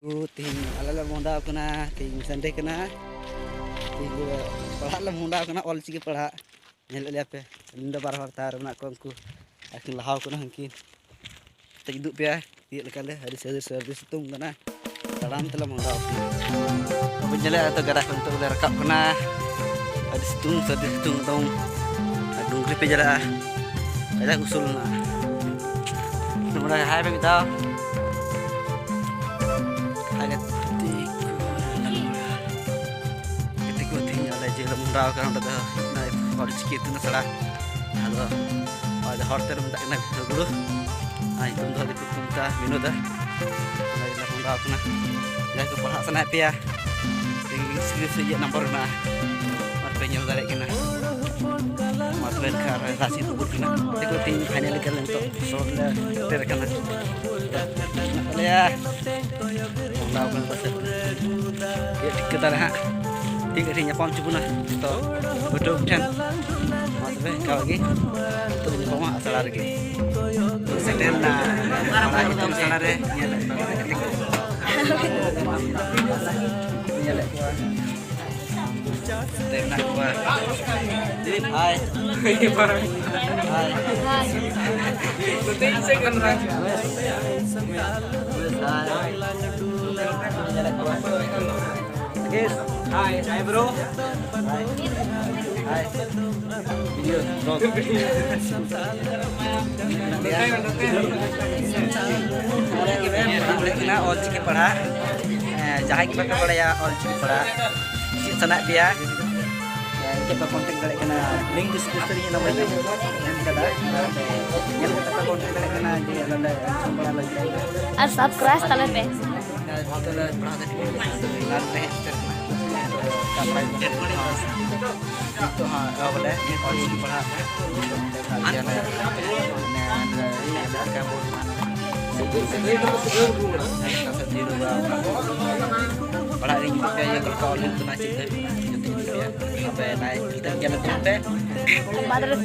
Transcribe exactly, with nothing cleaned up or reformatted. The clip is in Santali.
ᱠᱚ ᱛᱮᱦᱮᱧ ᱟᱞᱮ ᱞᱮ ᱢᱚᱦᱰᱟᱣ ᱠᱟᱱᱟ, ᱛᱮᱦᱮᱧ ᱥᱟᱱᱰᱮ ᱠᱟᱱᱟ, ᱛᱮᱦᱮᱧ ᱫᱚ ᱯᱟᱲᱦᱟᱜ ᱞᱮ ᱢᱚᱦᱰᱟᱣ ᱠᱟᱱᱟ, ᱚᱞ ᱪᱤᱠᱤ ᱯᱟᱲᱦᱟᱜ᱾ ᱧᱮᱞᱮᱫ ᱞᱮᱭᱟ ᱯᱮ, ᱟᱹᱞᱤᱧ ᱫᱚ ᱵᱟᱨ ᱦᱚᱲ ᱛᱟᱨ ᱢᱮᱱᱟᱜ ᱠᱚᱣᱟ, ᱩᱱᱠᱩ ᱟᱹᱠᱤᱱ ᱞᱟᱦᱟᱣ ᱠᱟᱱᱟ ᱦᱟᱹᱱᱠᱤᱱ᱾ ᱛᱮ ᱩᱫᱩᱜ ᱯᱮᱭᱟ ᱪᱮᱫ ᱞᱮᱠᱟ ᱞᱮ ᱟᱹᱰᱤ ᱥᱟᱹᱨᱫᱤ ᱥᱟᱹᱨᱫᱤ ᱥᱤᱛᱩᱝ ᱠᱟᱱᱟ, ᱛᱟᱲᱟᱢ ᱛᱮᱞᱮ ᱢᱚᱦᱰᱟᱣ ᱠᱟᱱᱟ᱾ ᱟᱵᱚ ᱧᱮᱞᱮᱫᱼᱟ ᱛᱚ, ᱜᱟᱰᱟ ᱠᱷᱚᱱ ᱱᱤᱛᱚᱜ ᱞᱮ ᱨᱟᱠᱟᱵ ᱠᱟᱱᱟ, ᱟᱹᱰᱤ ᱥᱤᱛᱩᱝ, ᱥᱟᱹᱨᱫᱤ ᱥᱤᱛᱩᱝ ᱮᱠᱫᱚᱢ᱾ ᱟᱨ ᱰᱩᱝᱨᱤ ᱯᱮ ᱧᱮᱞᱮᱫᱼᱟ, ᱠᱟᱡᱟᱠ ᱩᱥᱩᱞ ᱢᱮᱱᱟᱜᱼᱟ᱾ ᱱᱚᱰᱮ ᱦᱟᱭ ᱯᱮ ᱢᱤᱫ ᱫᱷᱟᱣ᱾ ᱟᱨ ᱜᱟᱛᱮ ᱠᱚ, ᱜᱟᱛᱮ ᱠᱚ, ᱛᱮᱦᱮᱧ ᱟᱞᱮ ᱡᱮ ᱦᱤᱞᱳᱜ ᱢᱚᱦᱰᱟᱣ ᱠᱟᱱᱟ, ᱚᱸᱰᱮ ᱫᱚ ᱱᱚᱜᱼᱚᱭ ᱚᱞ ᱪᱤᱠᱤ ᱤᱛᱩᱱ ᱟᱥᱲᱟ, ᱡᱟᱦᱟᱸ ᱫᱚ ᱦᱚᱲ ᱛᱮᱞᱮ ᱢᱮᱛᱟᱜ ᱠᱟᱱᱟ ᱦᱩᱲᱩ, ᱟᱨ ᱧᱩᱛᱩᱢ ᱫᱚ ᱫᱤᱠᱩ ᱠᱚ ᱢᱮᱛᱟᱜᱼᱟ ᱵᱤᱱᱳᱫᱟ᱾ ᱚᱸᱰᱮ ᱜᱮᱞᱮ ᱢᱚᱦᱰᱟᱣ ᱠᱟᱱᱟ᱾ ᱡᱟᱦᱟᱸᱭ ᱠᱚ ᱯᱟᱲᱦᱟᱜ ᱥᱟᱱᱟᱭᱮᱫ ᱯᱮᱭᱟ, ᱤᱝᱞᱤᱥ ᱤᱭᱟᱹ ᱱᱟᱢᱵᱟᱨ ᱢᱮᱱᱟᱜᱼᱟ, ᱟᱨ ᱯᱮ ᱧᱮᱞ ᱫᱟᱲᱮᱭᱟᱜ ᱠᱟᱱᱟ᱾ ᱢᱟ ᱛᱚᱵᱮ ᱮᱱᱠᱷᱟᱱ ᱟᱨᱦᱚᱸ ᱨᱟᱥᱤ ᱫᱩᱵᱩᱨ ᱠᱟᱱᱟ᱾ ᱫᱮᱠᱷᱚ ᱛᱮᱦᱮᱧ ᱯᱷᱟᱭᱱᱟᱞ ᱞᱮᱠᱟ ᱱᱤᱛᱚᱜ ᱥᱚᱦᱚᱨ ᱞᱮ ᱥᱮᱴᱮᱨ ᱟᱠᱟᱱᱟ᱾ ᱢᱮᱱᱟᱜ ᱛᱟᱞᱮᱭᱟ᱾ ᱢᱚᱦᱰᱟᱣ ᱠᱟᱱᱟ ᱯᱟᱥᱮ᱾ ᱪᱮᱫ ᱴᱷᱤᱠᱟᱹᱫᱟᱨ ᱦᱟᱸᱜ ᱴᱷᱤᱠ ᱟᱹᱴᱷᱤ ᱧᱟᱯᱟᱢ ᱦᱚᱪᱚ ᱵᱚᱱᱟ ᱡᱚᱛᱚ ᱯᱟᱹᱴᱷᱩᱣᱟᱹ ᱠᱚᱴᱷᱮᱱ᱾ ᱢᱟ ᱛᱚᱵᱮ ᱤᱱᱠᱟ ᱜᱮ ᱱᱤᱛᱚᱜ ᱧᱟᱯᱟᱢᱟ ᱟᱥᱲᱟ ᱨᱮᱜᱮ᱾ ᱥᱮᱴᱮᱨ ᱮᱱᱟ ᱚᱱᱟ ᱤᱛᱩᱱ ᱟᱥᱲᱟ ᱨᱮ᱾ ᱧᱮᱞᱮᱫ ᱠᱚᱣᱟ᱾ ᱧᱮᱞᱮᱫ ᱠᱚᱣᱟ᱾ ᱱᱚᱛᱮ ᱢᱮᱱᱟᱜ ᱠᱚᱣᱟ᱾ Hi. Hi. Hi. Hi. Hi. Hi, bro. Hi. Video, blog. Ol Chiki ᱯᱟᱲᱦᱟᱜ᱾ ᱦᱮᱸ, ᱡᱟᱦᱟᱸᱭ ᱜᱮ ᱵᱟᱯᱮ ᱵᱟᱲᱟᱭᱟ ᱚᱞ ᱪᱤᱠᱤ ᱯᱟᱲᱦᱟᱜ, ᱪᱮᱫ ᱥᱟᱱᱟᱭᱮᱫ ᱯᱮᱭᱟ, ᱪᱮᱫ ᱯᱮ ᱠᱚᱱᱴᱮᱠᱴ ᱫᱟᱲᱮᱭᱟᱜ ᱠᱟᱱᱟ, ᱞᱤᱝᱠ ᱰᱤᱥᱠᱨᱤᱯᱥᱚᱱ ᱨᱮ ᱤᱧᱟᱹᱜ ᱱᱟᱢᱵᱟᱨ ᱤᱧ ᱮᱢ ᱠᱟᱫᱟ, ᱧᱮᱞ ᱠᱟᱛᱮ ᱯᱮ ᱠᱚᱱᱴᱮᱠᱴ ᱫᱟᱲᱮᱭᱟᱜ ᱠᱟᱱᱟ ᱡᱮ ᱟᱞᱮ ᱞᱮ ᱥᱟᱯᱲᱟᱣ ᱞᱟᱹᱜᱤᱫ᱾ ᱟᱨ ᱥᱟᱵᱥᱠᱨᱟᱭᱤᱵ ᱛᱟᱞᱮ ᱯᱮ᱾ ᱱᱤᱛᱚᱜ ᱞᱮ ᱯᱟᱲᱦᱟᱣ ᱫᱟ ᱴᱷᱤᱠ ᱜᱮᱭᱟ᱾ ᱱᱤᱛᱚᱜ ᱦᱟᱸᱜ ᱮᱦᱚᱵ ᱟᱞᱮ ᱚᱞ ᱪᱤᱠᱤ ᱯᱟᱲᱦᱟᱜ᱾ ᱯᱟᱲᱦᱟᱜ ᱨᱤᱧ ᱢᱮᱛᱟᱯᱮᱭᱟ ᱡᱮ ᱚᱠᱟ ᱞᱮᱠᱟ ᱚᱞ ᱦᱩᱭᱩᱜ ᱠᱟᱱᱟ, ᱪᱮᱫ ᱦᱩᱭᱩᱜ ᱠᱟᱱᱟ, ᱟᱯᱮ ᱞᱟᱭᱤᱵᱷ ᱧᱮᱞ ᱟᱹᱜᱩᱭ ᱯᱮ᱾ ᱵᱟᱫᱽ ᱨᱮ